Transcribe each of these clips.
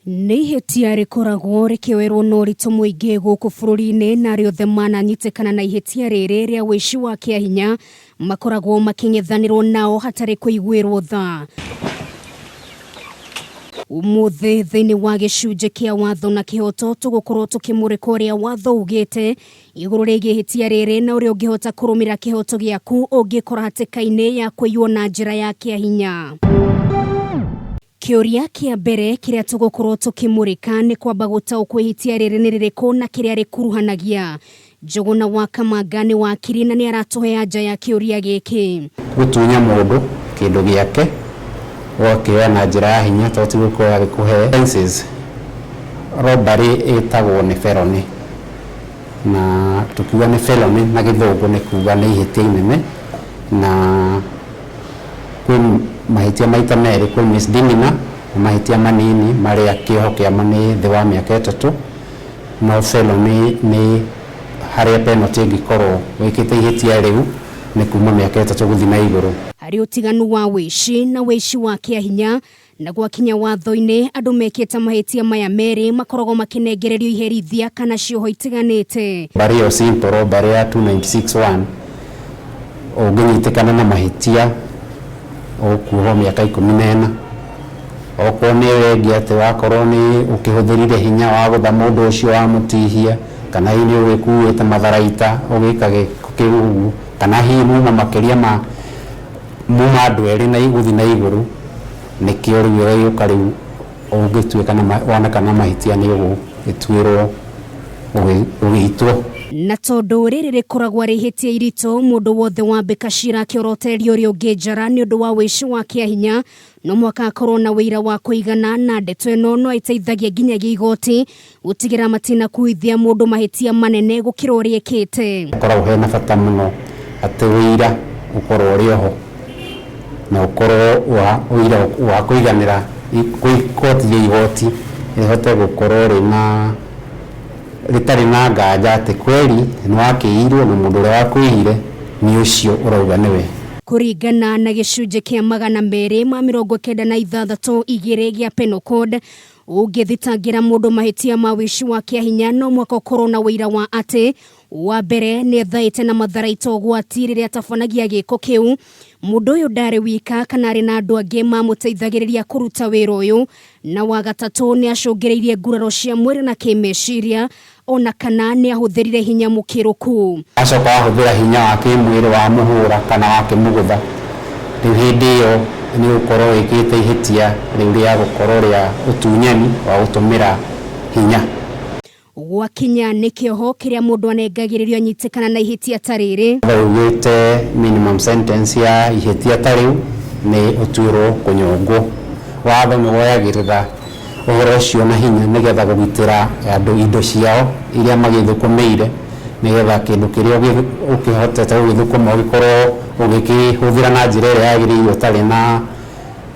Nĩ ihĩtia rĩkoragwo rĩkĩoerwo na ũritũ mũingĩ gũkũ bũrũri-inĩ na arĩa othe mananyitĩkana na ihĩtia rĩrĩ rĩa ũici wa kĩahinya makoragwo makĩng'ethanĩrwo nao hatarĩ kũiguĩrwo tha. Ũmũthĩ thĩinĩ wa gĩcunjĩ kĩa watho na kĩhoto tũgũkorwo tũkĩmũrĩka ũrĩa watho ugĩte igũrũ rĩgiĩ ihĩtia rĩrĩ na ũrĩa ũngĩhota kũrũmĩrĩra kĩhoto gĩaku ũngĩkora hatĩka-inĩ ya kũiywo na njĩra ya kĩahinya. Kĩũria kĩa mbere kĩrĩa tũgũkorwo tũkĩmũrĩka nĩ kwamba gũtaũkwo ihĩtia rĩrĩ nĩ rĩrĩkũ na kĩrĩa rĩkuruhanagia. Njũgũna wa Kamanga nĩ wakiri na nĩ aratũhe anja ya kĩũria gĩkĩ. Gũtunya mũndũ kĩndũ gĩake ũgakĩoya na njĩra ya hinya tondũ ti gũkĩoya agĩkũhe. Offences, robbery ĩtagwo nĩ felony na tũkiuga nĩ felony na gĩthũngũ nĩ kuga nĩ ihĩtia inene na kwĩ mahĩtia maita merĩ, kwĩ misdemeanor na mahĩtia manini marĩa kĩoho kĩamo nĩ thĩ wa mĩaka 3, no felony nĩ harĩa penalty ĩngĩkorwo wĩkĩte ihĩtia rĩu nĩ kuma mĩaka 3 gũthiĩ na igũrũ. Harĩ ũtiganu wa wĩici na wĩici wa kĩahinya na gwakinya watho-inĩ andũ mekĩte mahĩtia maya merĩ makoragwo makĩnengererio iherithia kana cioho itiganĩte. Robbery ĩyo simple robbery ya 296.1 ũngĩnyitĩkana na mahĩtia ũkuohwo mĩaka 14. Okorwo nĩ ĩyo ĩngĩ atĩ wakorwo nĩ ũkĩhũthĩrire hinya wa gũtha mũndũ ũcio wamũtihia, kana hihi nĩ ũgĩkuĩte matharaita ũgĩka gĩko kĩu ũguo, kana hihi muma makĩria ma muma andũ erĩ na gũthiĩ na igũrũ, nĩkĩo rĩu ĩgagĩũka rĩu ũngĩtuĩka na wonekana na mahĩtia nĩ ũgũgĩtuĩrwo ũgĩitwo. Na tondũ rĩrĩ rĩkoragwo arĩ ihĩtia iritũ, mũndũ wothe wambĩka cira akĩorotereria ũrĩa ũngĩ njara nĩ ũndũ wa wĩici wa kĩahinya no mũhaka akorwo na wĩira wa kũigana, na ndeto ĩno no ĩteithagia nginyagia igoti gũtigĩra matinakuithia mũndũ mahĩtia manene gũkĩra ũrĩa ĩkĩte. Ũkoragwo hena bata mũno atĩ wĩira ũkorwo ũrĩ oho na ũkorwo wa ũira wa kũiganĩra kũhotithia igoti rĩhote gũkorwo rĩna rĩtarĩ na nganja atĩ kweri nĩ wakĩirwo na mũndũ ũrĩa wakwĩire nĩ ũcio ũrauga nĩwe. Kũringana na gĩcunjĩ kĩa 296(2) gĩa Penal Code, ũngĩthitangĩra mũndũ mahĩtia ma wĩici wa kĩahinya no mũhaka ũkorwo na ũira wa atĩ wa mbere nĩ ethaĩte na matharaita ũgwati rĩrĩa atabanagia gĩko kĩu, mũndũ ũyũ ndarĩ wika kana arĩ na andũ angĩ mamũteithagĩrĩria kũruta wĩra ũyũ, na wa gatatũ nĩ acũngĩrĩirie nguraro cia mwĩrĩ na kĩmeciria ona kana nĩ ahũthĩrire hinya mũkĩrũku. Acoka wahũthĩra hinya wa kĩmwĩrĩ wa mũhũra kana wa kĩmũgũtha, rĩu hĩndĩ ĩyo nĩ ũgũkorwo wĩkĩte ihĩtia rĩu rĩa gũkorwo rĩa ũtunyani wa gũtũmĩra hinya. Gwakinya nĩ kĩoho kĩrĩa mũndũ anengagĩrĩrio anyitĩkana na ihĩtia ta rĩrĩ. Ugĩte minimum sentence ya ihĩtia ta rĩu nĩ ũtuĩrwo kũnyongwo. Watho nĩ woyagĩrĩra ũhoro ũcio na hinya nĩgetha kũgitĩra andũ indo ciao iria magĩthũkũmĩire, nĩgetha kĩndũ kĩrĩa ũkĩhotete gũgĩthũkũma ũgĩkorwo ũgĩkĩhũthĩra na njĩra ĩrĩa yagĩrĩire ũtarĩ na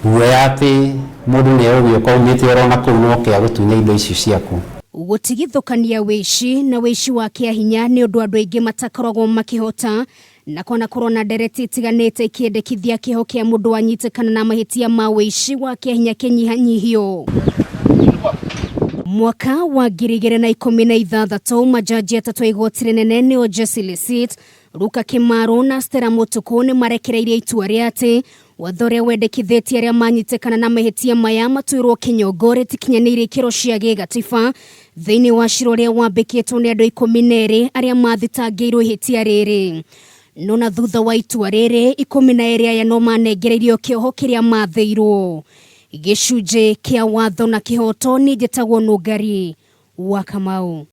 guoya atĩ mũndũ nĩ egũgĩũka aumĩte oro na kũu na oke agũtunye indo icio ciaku. Gũtigithũkania wĩici na wĩici wa kĩahinya nĩ ũndũ andũ aingĩ matakoragwo makĩhota, na kwanakorwo na ndereti itiganĩte ikĩendekithia kĩoho kĩa mũndũ wanyitĩkana na mahĩtia ma wĩici wa kĩahinya kĩnyihanyihio. Mwaka wa 2016 majaji atatũ a igoti rĩnene nĩo Jesse Lesiit, Ruka Kimaro na Stella Mutuku nĩ marekereirie itua rĩa atĩ watho ũrĩa wendekithĩtie arĩa manyitĩkana na mahĩtia maya matuĩrwo kĩnyongo rĩtikinyanĩirie ikĩro cia gĩgatiba thĩinĩ wa cira ũrĩa wambĩkĩtwo nĩ andũ 12 arĩa mathitangĩirwo ihĩtia rĩrĩ. No na thutha wa itua rĩrĩ 12 aya no manengereirio kĩoho kĩrĩa mathĩirwo. Gĩcunjĩ kĩa watho na kĩhoto niĩ njĩtagwo Nũngari wa Kamau.